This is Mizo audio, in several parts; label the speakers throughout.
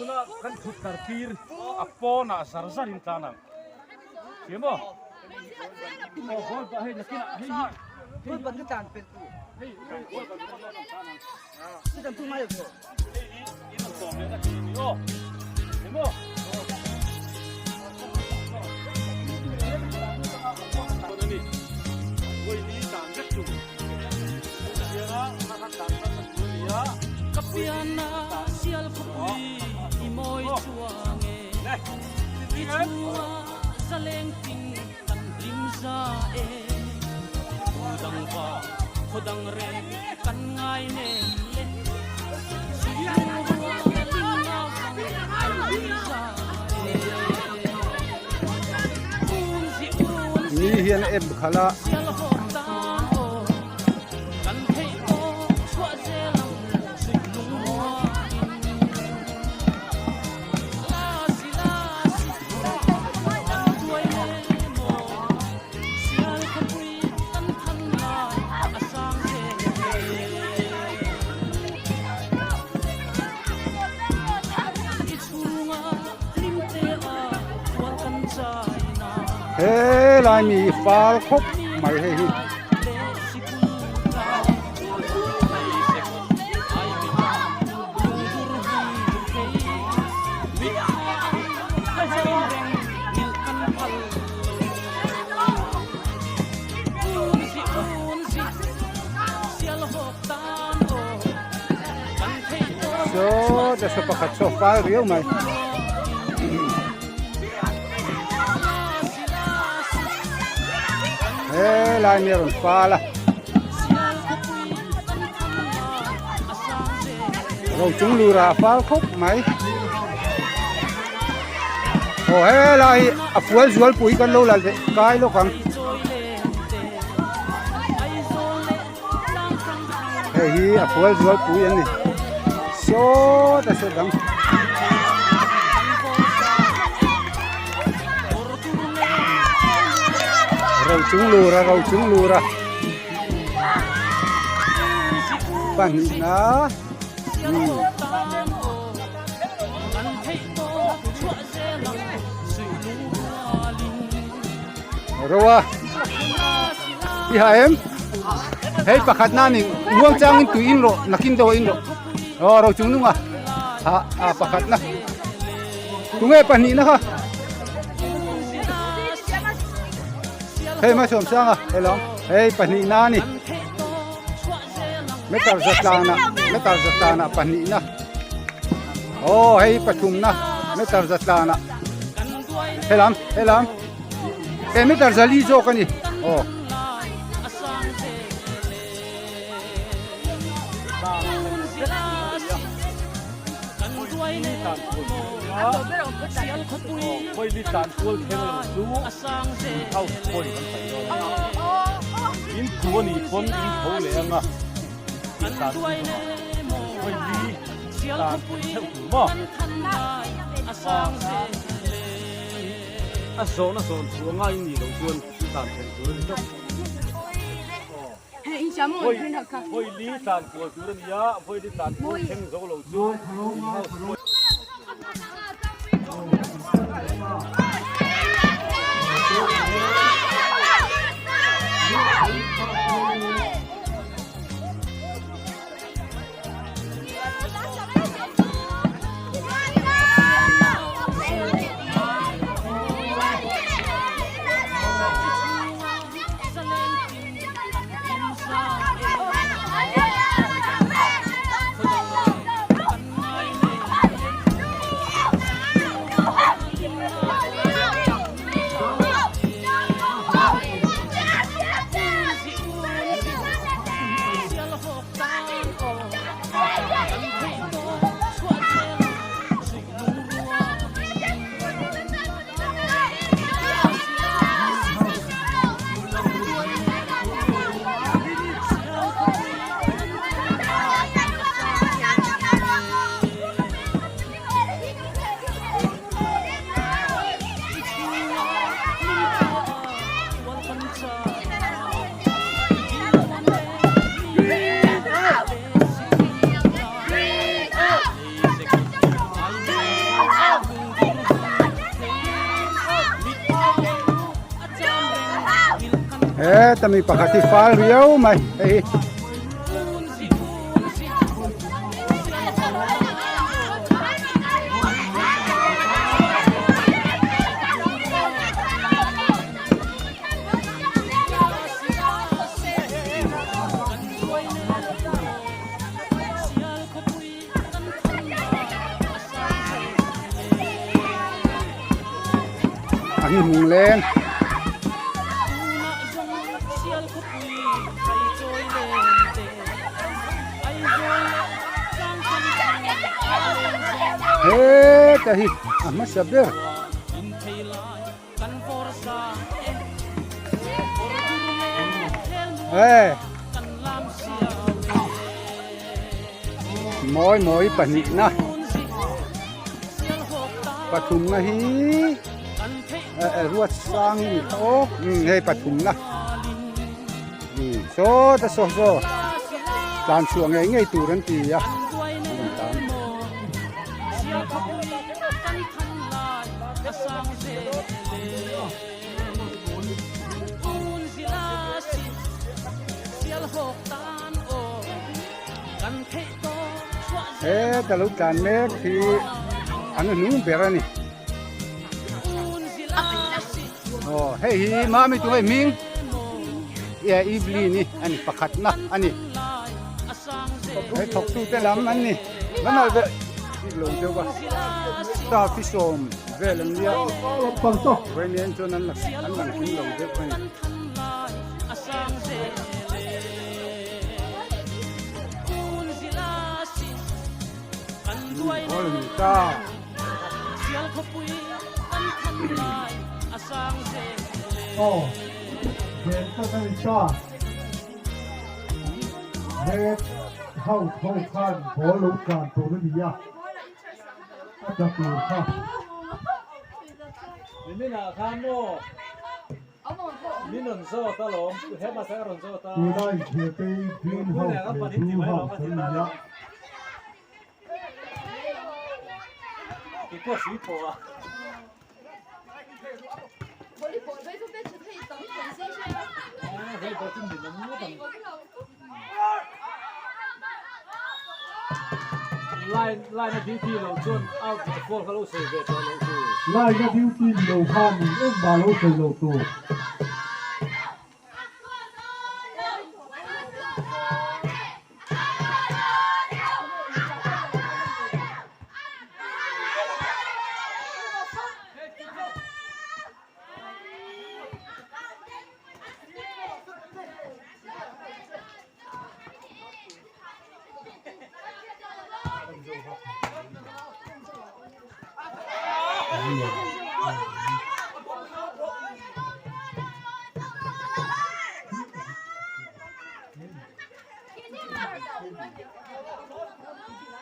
Speaker 1: Tuna kan thut tar tir a pawnah zar zar in tlan ang. Thiam maw? Aw goal pah hei nakinah hei hi
Speaker 2: Goal ban ka tlan pel tu.
Speaker 1: Hei goal ban kan tlan ang.
Speaker 2: Ka tlan tu ngai lo.
Speaker 1: Hei hi in rawn sawm leh na chi ni aw. Thiam maw?
Speaker 3: Ni hian a em khalh a. He lai mi fal khawp mai hei hi. Saw ta saw pakhat saw fal riau mai. He lai mi a rawn fal a. Ro chung lura a fal khawp mai. Aw he lai hi a fual zual pui kan lo la kai lawk ang. Hei hi a fual zual pui an ni. Sawt a saw dang. Ro chung lura ro chung lura. Pahnihna. Roa i ha em hei pakhat na ni muang chang in tui in rawh nakin deuh in rawh aw ro chung nung a ha a pakhat na tunge pahnih na kha hei ma sawm sang a hello hei pahnih na ni meter zatlana meter zatlana pahnih na aw hei pathum na meter zatlana helam helam he meter zali zawk ani aw
Speaker 1: In thu a nih pawn in tho leh ang a tih dan chu hawi li tan theuh tur maw a zawhna zawn thu anga in nih loh chuan tan then tur a ni tawp hawi li tlan kual tur a ni a hawi li tlan kual thleng zo lo chu in house pawh.
Speaker 3: Heta mi pakhat hi fal riau mai hei hi. An hmung leng. Heta hi a hmasa ber. Hey. Mawi mawi pahnihna pathumna hi ruat sang ni kha aw hei pathumna saw ta saw saw tlan chhuah ngei ngei tur an ti a. Heta lo tlan mek hi an hnung ber a ni. Aw hei hi mami tu hei hming Evelyn hi a ni pakhatna a ni. Hei thawktute lam an ni. Lamah ve lo deuh a staff hi sawm vel an nia vawiin chuan an an lang kim lo deuh a ni. Ball a ni ta.
Speaker 4: Aw, ven tak a ni ta. Red House ho khan ball lo tlan tur a ni a, a tla tur kha. Tuna inkhel te hi Green House leh Blue House an ni a. Line a duty ni lo khan engmah lo sawi lo tur.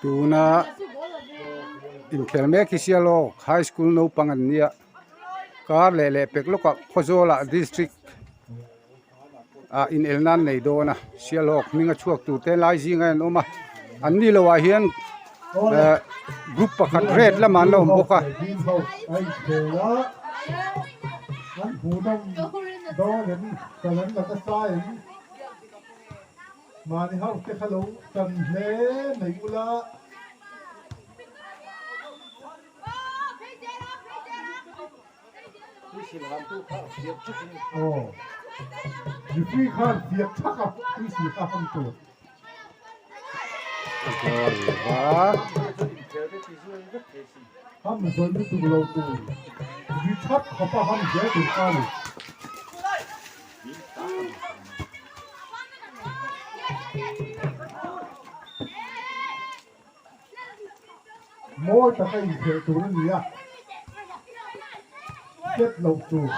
Speaker 3: Tuna inkhel mek hi Sialawk High School naupang an nia kar leh leh pek lawkah Khawzawlah district ah inel nan nei dawn a Sialawk hming a chhuak tur te lai zingah an awm a an ni loh ah hian eh group pakhat red lamah an la awm bawk a.
Speaker 4: Mahni ho te kha lo tan hle mai ula. Aw referee khan fiak thak a tuisil kha ham tur. Ham zawi lutuk lo tur ri that khawp a ham zel tur kha a ni. Mawi taka inphelh tur a ni a, tet loh tur.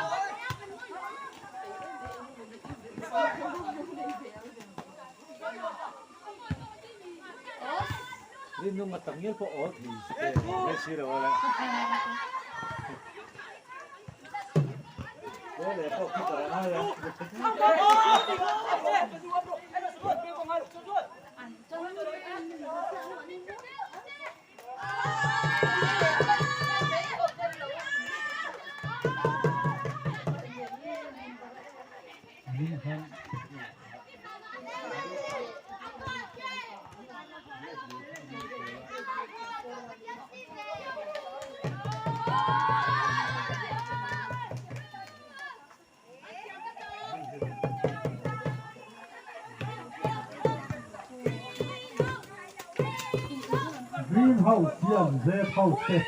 Speaker 4: Green House hian Red House te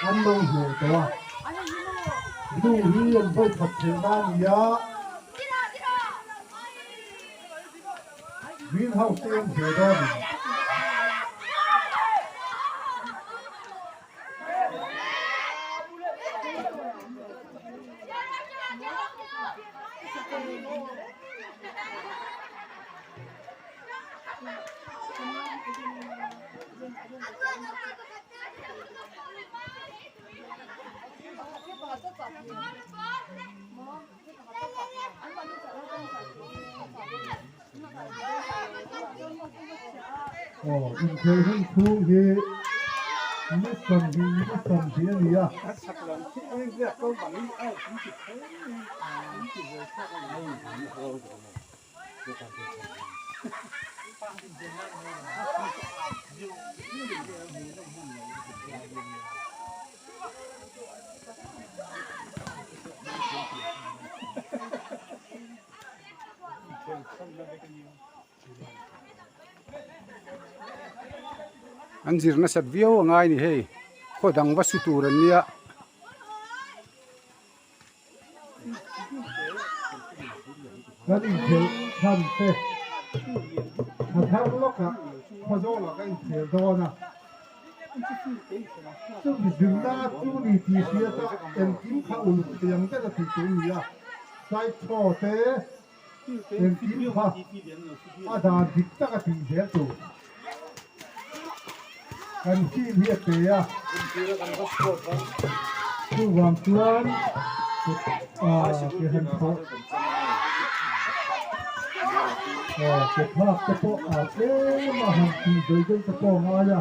Speaker 4: an lo hneh tawh a, Blue hi an vawi khat theih na a ni a, Green House te an hneh dawn a ni. Aw inkhel hun chhung hi ni 20 ni 20 a ni a.
Speaker 3: An zir nasat viau a ngai ni hei khaw dang va su tur an nia.
Speaker 4: Kan inkhel chhan te a thar lawkah Khawzawlah ka inkhel dawn a, chumi zirna chu ni tih hriata engkim kha uluk tiang deuh a tih tur a ni a, side throw te engkim kha a dan dik tak a tih zel tur. Kan team hi a pe a, chuvang chuan ke han thawh ke phak te pawh a tlem a han tih daih daih te pawh a ngai a,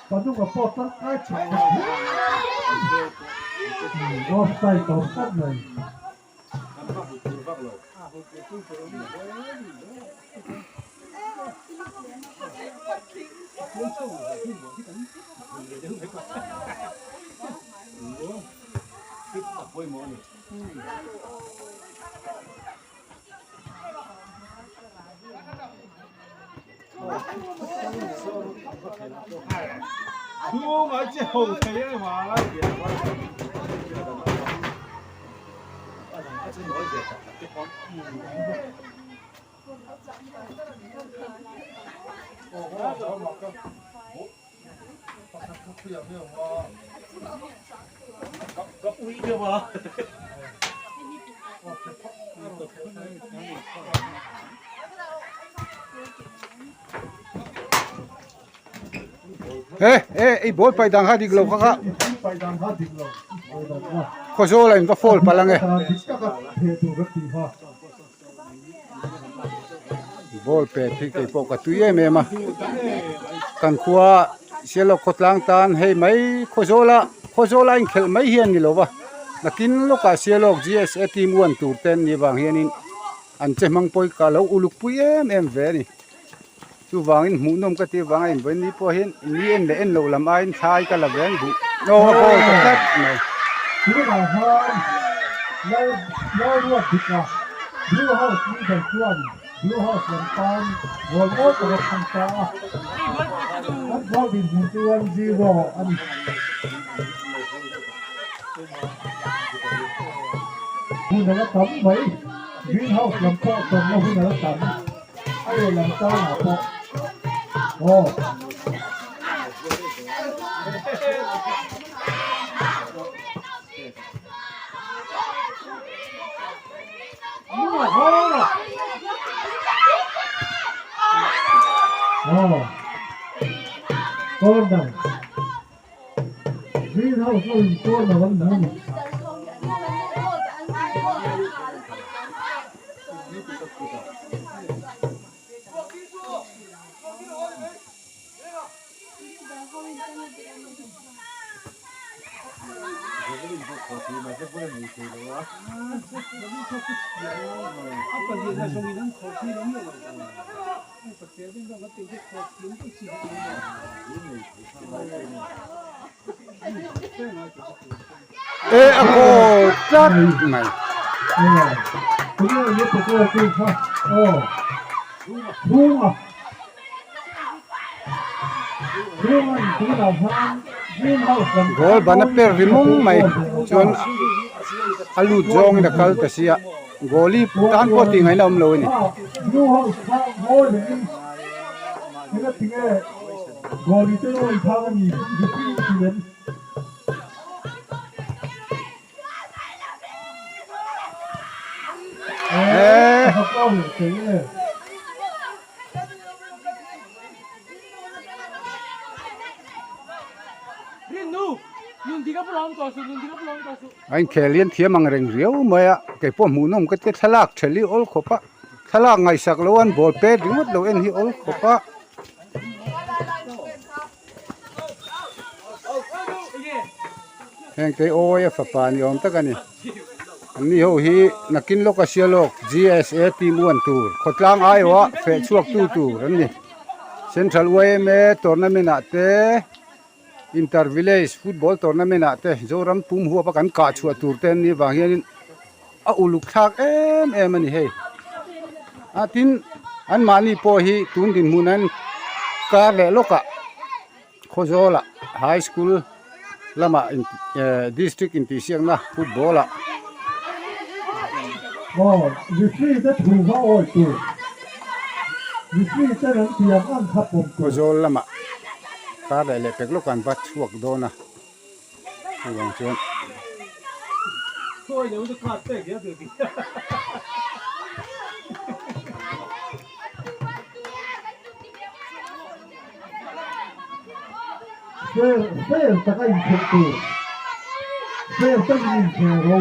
Speaker 4: panunga pawh tangkai chak tak hle mai, offside a awm tlat mai.
Speaker 3: He he ei ball pai dang kha dik lo kha kha Khawzawl a in va fall palh ange. Ball pet hi kei pawh ka tui em em a kan khua Sialawk khawtlang tan hei mai Khawzawla Khawzawla a inkhelh mai hian ni lo va nakin lawkah Sialawk GSA team uan tur te an nih vang hianin an che hmang pawh hi ka lo uluk pui em em ve a ni chuvangin hmuhnawm ka tih avanga invawi ni pawh hian ni en leh en loh lam aiin thlai ka la ve ang duh aw a ball ta tlat mai.
Speaker 4: Tunah hian Lal Lalruatdika Blue House leader chuan Blue House lam tan goal mawi tak a chhang ta a, an goal dinhmun chu 1-0 a ni. Hun a la tam mai, Green House lam pawh tawmna hun a la tam. A lehlam tangah pawh aw. Aw. Corner. Green house lo in corner an hmu a ni.
Speaker 3: E a kaw tlat mai.
Speaker 4: Chhunga Chhunga in tunah hian Green House lam
Speaker 3: Goal ban a per ri mawng mai chuan a lut zawngin a kal ta sia goal hi tan pawh tih ngaihna awm lo a ni.
Speaker 4: Blue House kha ngawi rengin eng a tinge goal i te rawn thang a ni referee ti lem.
Speaker 3: A inkhel hian thiam ang reng riau mai a keipawh hmuhnawm ka tia thlalak thelh hi awl khawp a thlalak ngaihsak lo an ball pet ringawt lo en hi awl khawp a. Heng te awi a fapa ni awm tak a ni an ni ho hi nakin lawk a sia lawk G_S_A team uan tur khawtlang aiawh a feh chhuak tu tur an ni Central Y_M_A tournament ah te inter village football tournament ah te Zoram pum huap a kan kah chhuah tur te an nih vang hianin a uluk thlak em em a ni hei a tin anmahni pawh hi tun dinhmun an kar leh lawk ah Khawzawl ah high school lamah eh district intihsiakna football ah.
Speaker 4: Aw referee te thu va awi tur referee ten an tiang ang kha pawm tur.
Speaker 3: Khawzawl lamah kar leh leh pek lawk an va chhuak dawn a. Chuvang chuan
Speaker 4: Fair fair taka inkhelh tur fair takin inkhel ro.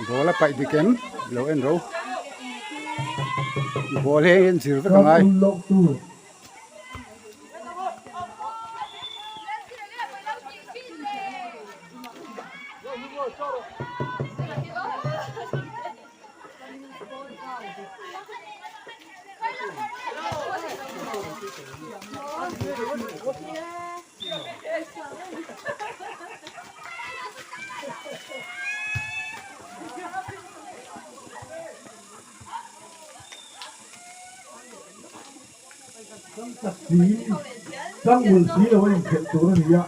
Speaker 3: Ball a paih dik em lo en ro ball hi en zir vek a ngai.
Speaker 4: Tang ul si lo a inkhelh tur a ni a.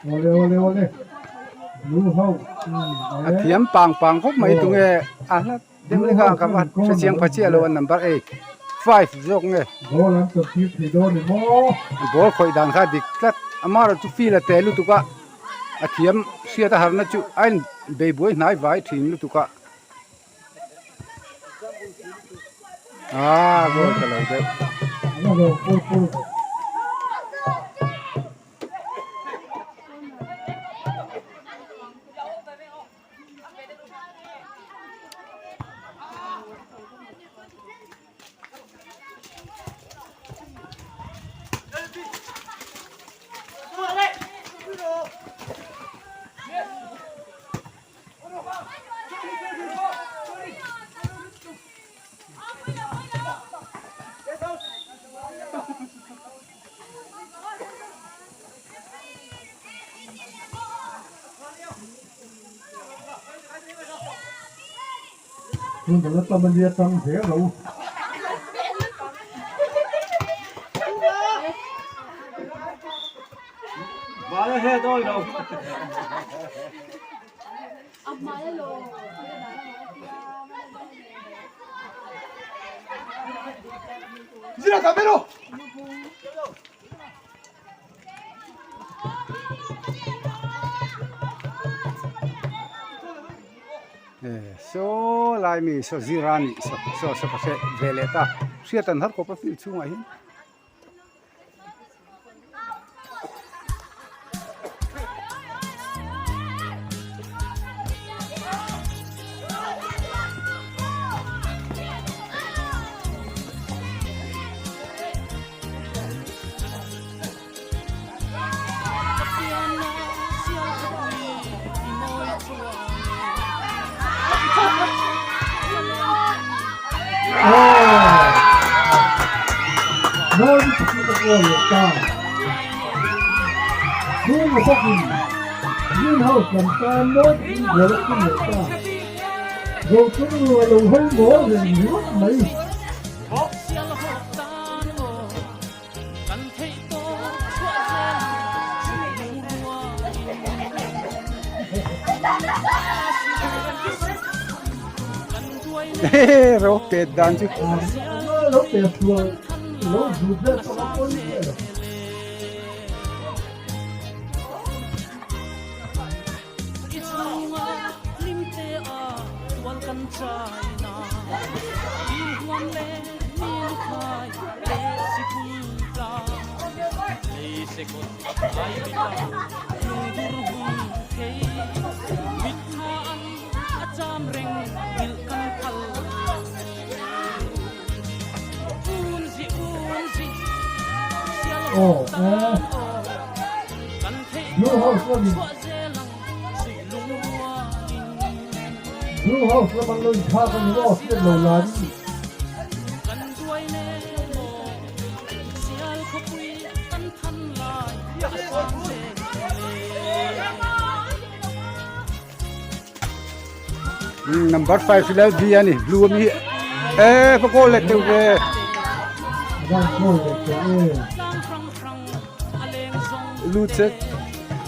Speaker 4: Awle awle awle Blue House
Speaker 3: A thiam pang pang khawp mai tunge a hla deuh lek a ka va hre chiang pha chiah lo a number eight five zawk nge
Speaker 4: Ball an chawp tir thei dawn ni maw
Speaker 3: Ball khawih dan kha dik tlat amaherawh chu field a tel lutuk a. A thiam hriat a harna chu a in bei buai hnai vai thin lutuk a. Aaa goal ta lo deuh.
Speaker 4: Tun dang a tam a nia tang hle lo.
Speaker 3: Saw lai mi saw zira nih saw saw saw ka hre ve leh ta hriat an har khawp a field chhungah hian. Ro pet dan chu.
Speaker 4: Lo pet sual lo zut vel pawh a pawi miah lo. Aw eh Blue House lamin Blue House lam an lo inthlak a ni maw hriat lo la ni.
Speaker 3: Number 5 hi B a ni blue ami hi e ka goal leh teuh ve. Lut se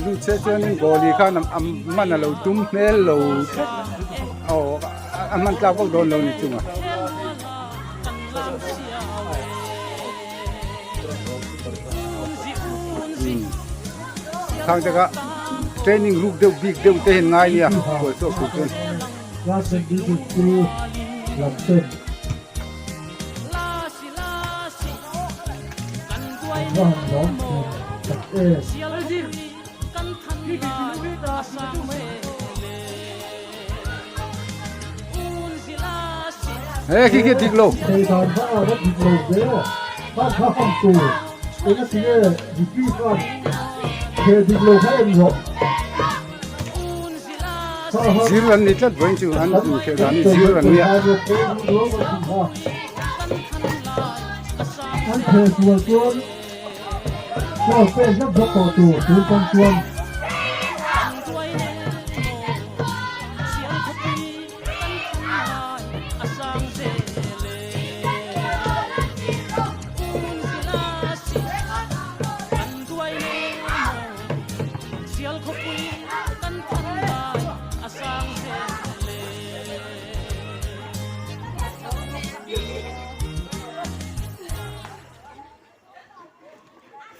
Speaker 3: lut se chuanin goalie khan a man a lo tum hmel lo tlat aw a hman tlak vak dawn lo ni chunga. Khang te kha training ruk deuh bik deuh te hian ngai nia buai chhuak tur chuan. He khi khi dik lo.
Speaker 4: Thei dan kha a va dik lo ve aw. Khan kha hman tur eng a ti nge referee khan the dik lo kha en rawh.
Speaker 3: Zir an ni tlat vawiin chu an inkhel dan hi zir an nia.
Speaker 4: An the sual chuan goal pek zap zap tawh tur tun kawng chuan.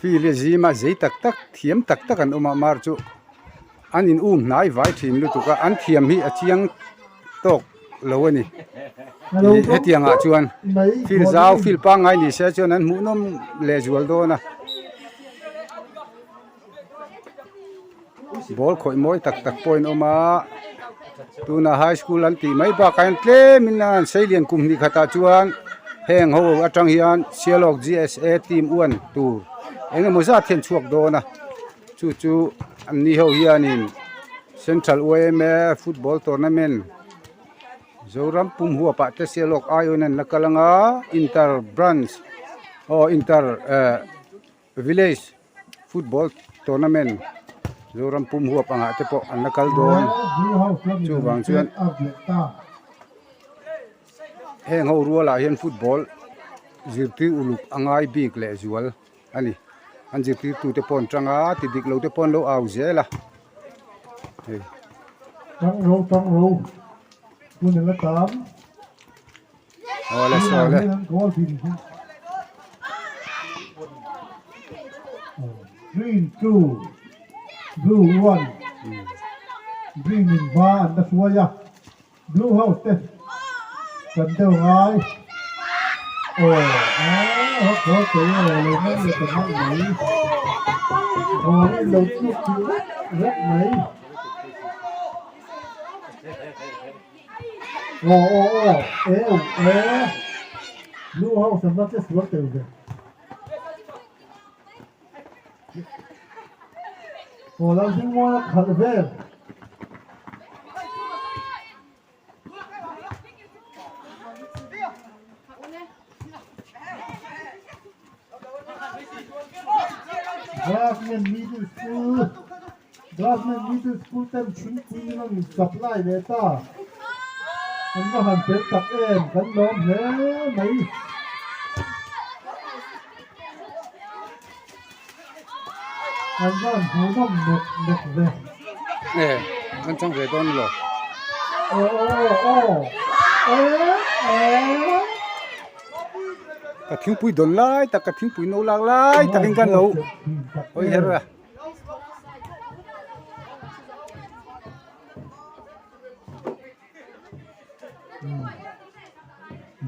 Speaker 3: Field hi zima zei tak tak thiam tak tak an awm a mar chu an in um hnai vai thin lutuk a an thiam hi a chiang tawk lo a ni ih hetiang ah chuan field zau field pangngai ni se chuan an hmuh nawm leh zual dawn a ball khawih mawi tak tak pawh in awm a tuna high school an tih mai bakah hian tlem in an seilian kum hnih khatah chuan heng ho atang hian sialawk g s a team uan tur eng emaw zat hian chhuak dawn a chu chu an ni ho hianin central yma football tournament Zoram pum huapah te sialawk aiawin an la kal ang a inter branch aw inter eh village. Football tournament Zoram pum huap angah te pawh an la kal dawn chuvang chuan heng ho rualah hian football zirtir uluk a ngai bik leh zual a ni an zirtirtu te pawh an tang a ti dik lo te pawh an lo au zel a hei. Awle sawle.
Speaker 4: Green 2, blue 1. Green in hma an la hruai a. Blue House te kan deuh ngai. Aw aa haw kei erawh lo man leh ta nalh mai. Ball a inlo tluk chilh rek rek mai. Aw aw aw e e Blue House an va che sual teuh ve. Aw Lalhmingmuana khalh vel. Government Middle School Government Middle School ten thingpui in an supply leh ta. An va han fel tak em kan lawm hle mai. An va han hmuhnawm nek nek ve.
Speaker 3: E kan chang ve dawn lo.
Speaker 4: Aw aw aw e e.
Speaker 3: Ka thingpui dawn lai tak ka thingpui no lak lai takin kan lo hawi her a.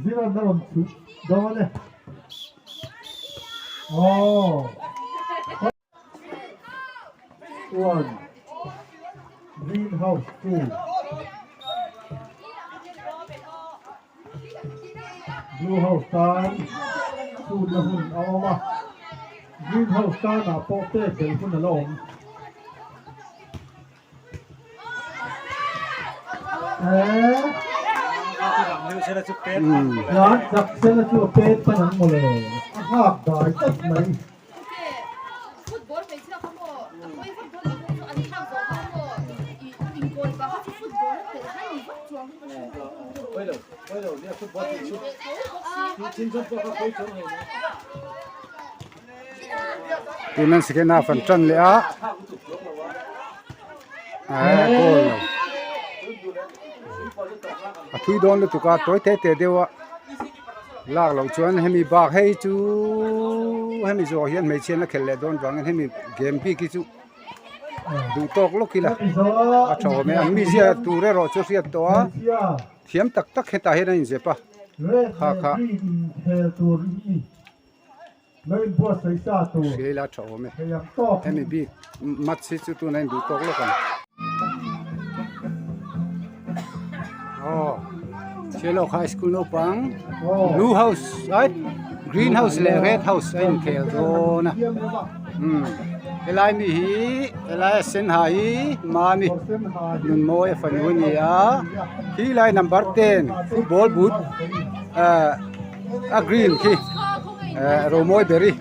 Speaker 4: Zira na rawn chhut dawn e. Aw. One. Greenhouse two. Blue house tan chhutna hun a awm a. Green house tanah pawh pek belh hun a la awm. Tlan chak sela chu a pet pan ang mawle, a nghak dai tlat mai.
Speaker 3: Tunan second half an tan leh a ah goal lo a thui dawn lutuk a tawi te te deuh a lak loh chuan hemi bak hei chu hemi zawh hian hmeichhia an la khelh leh dawn vangin hemi game bik hi chu duh tawk lawk ila a tha awm e an mizia tur erawh chu hriat tawh a. Thiam tak tak hetah hian a inzep a, kha kha hriai la tha awm e, hemi bik match hi chu tuna induh tawk lawk ang. Aw Sherlock High School naupang Blue House ai Green House leh Red House a inkhel dawn a umm helai mi hi helai a sen ha hi Mami Nunmawi a fanu a ni a. Khi lai number 10 football boot ah a green khi eh Romawi beri.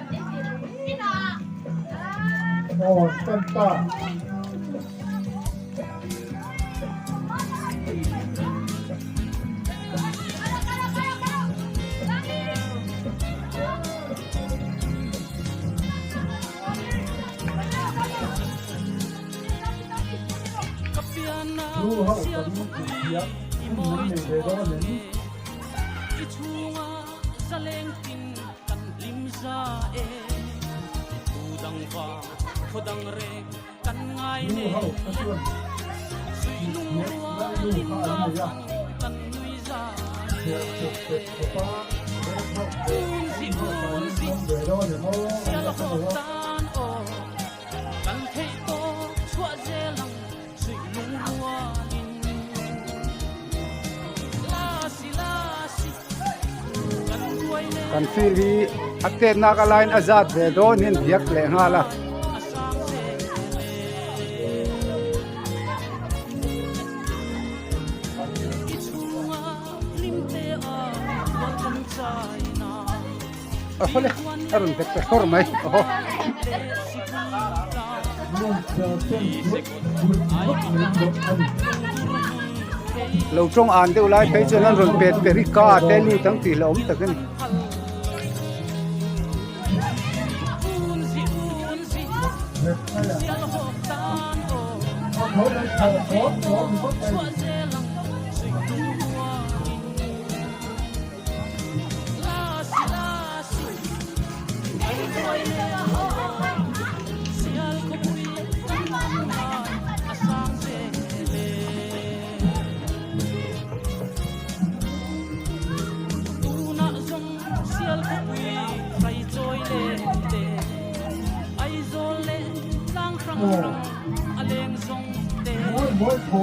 Speaker 3: Kan field hi a tet nak a laiin a zat ve dawn hian biak leh nghal a. A hawle a rawn bet ta thawr mai aw. Lo tawng an deuh lai phei chuan an rawn pet per hi ka te lut ang tih hlauhawm tak a ni.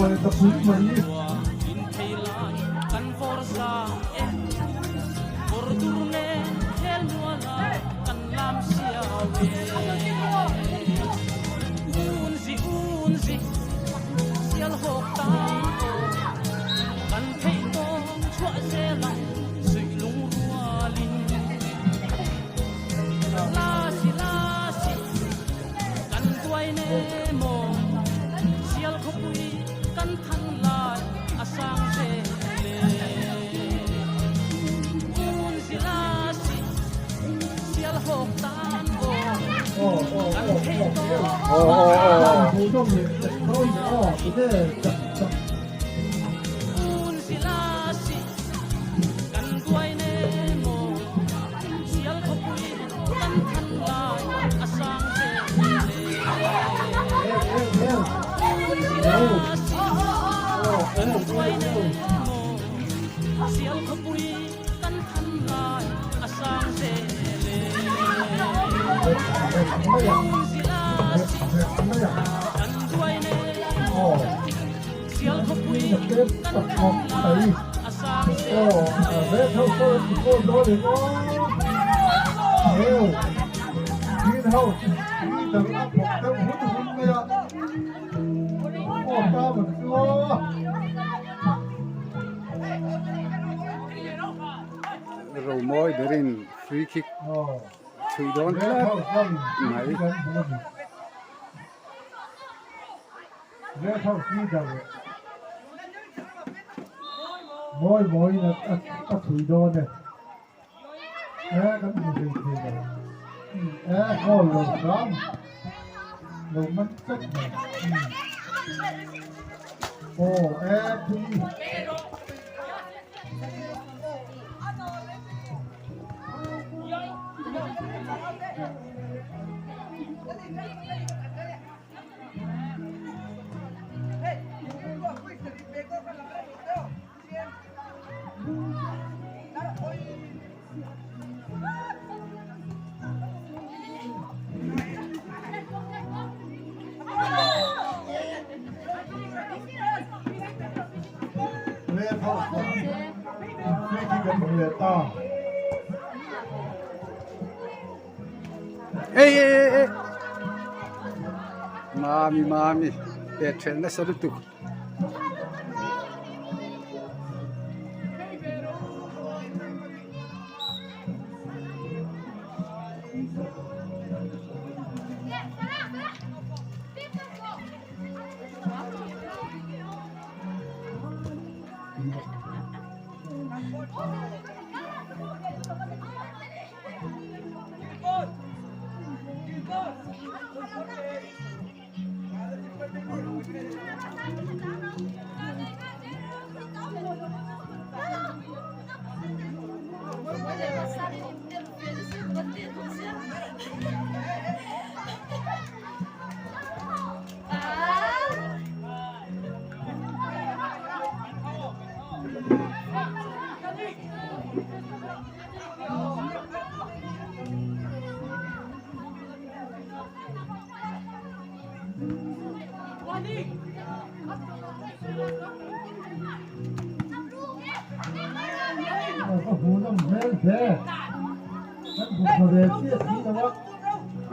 Speaker 4: leh ta pui mai.
Speaker 3: Romawi berin free kick chhui dawn tlat mai. Ei ei ei ei mami mami pet ṭhelh nasa lutuk.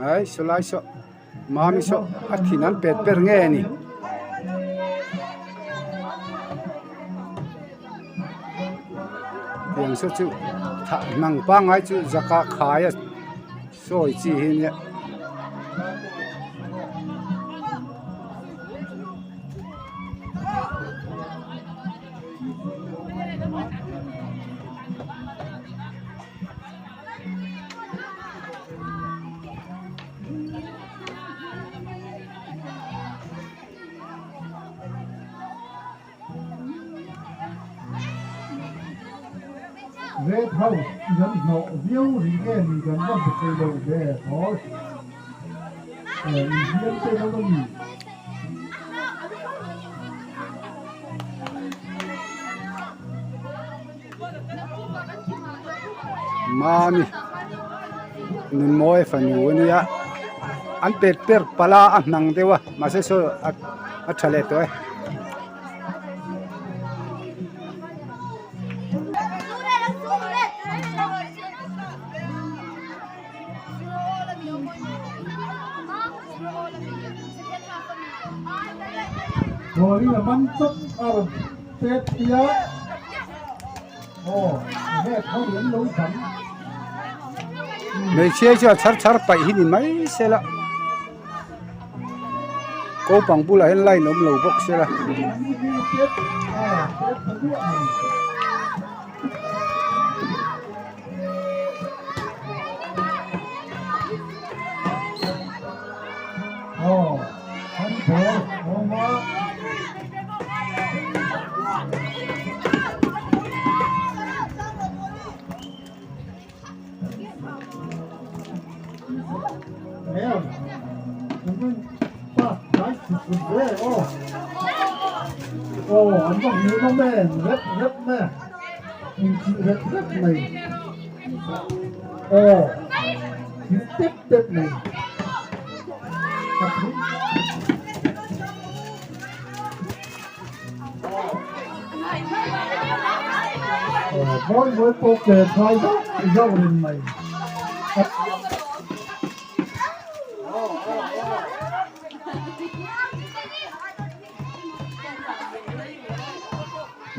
Speaker 3: Ai sawlai saw mami saw a thin an pet ber nge a ni. Tiang saw chu thah hnang pangngai chu zaka khai a sawi chi hi nia.
Speaker 4: Red House in an hnawh viau rih nge ni kan va hmu thei lo ve thaw inhliam te dawn a ni.
Speaker 3: Mami nunmawi fanu a nia an pet per pala a hnang deuh a mahse saw a tha leh tawh e.
Speaker 4: Ball in a man chawp a rawn pet phei a, aw red ho hi an lo dang.
Speaker 3: Hmeichhia hi chuan chhar chhar paih hi ni mai se la kopang bulah hian line awm lo bawk se la.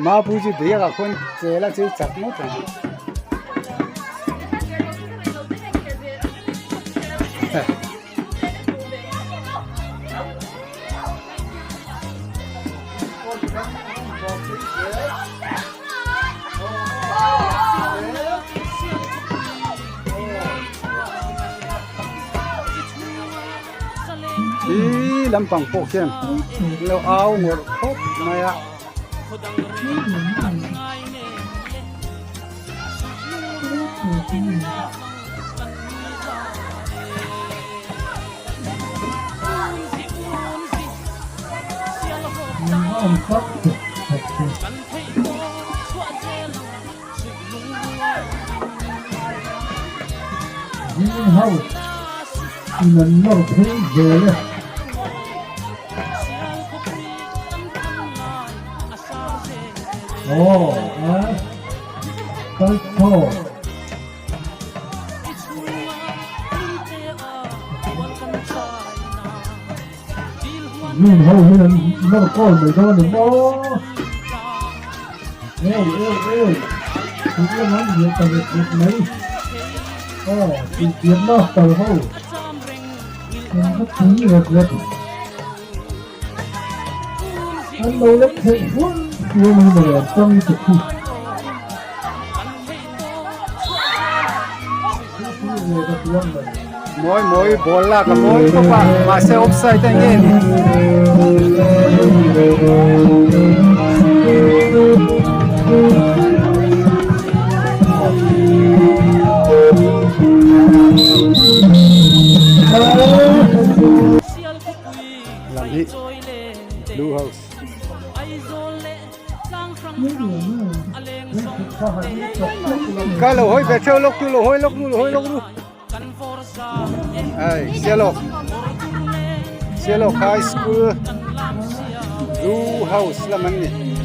Speaker 3: Mapu chu biak ah khuan chel a chei chak ngawt ang. Hi lampang pawh khian an lo au ngawrh khawp mai a. Mawi mawi ball lak a mawi khawp a mahse offside a nge ni. Lam hi Blue House. Ka lo hawi ve theuh lawk tu lo hawi lawk ru lo hawi lawk ru. Ai Sialawk Sialawk High School Blue House lam an ni.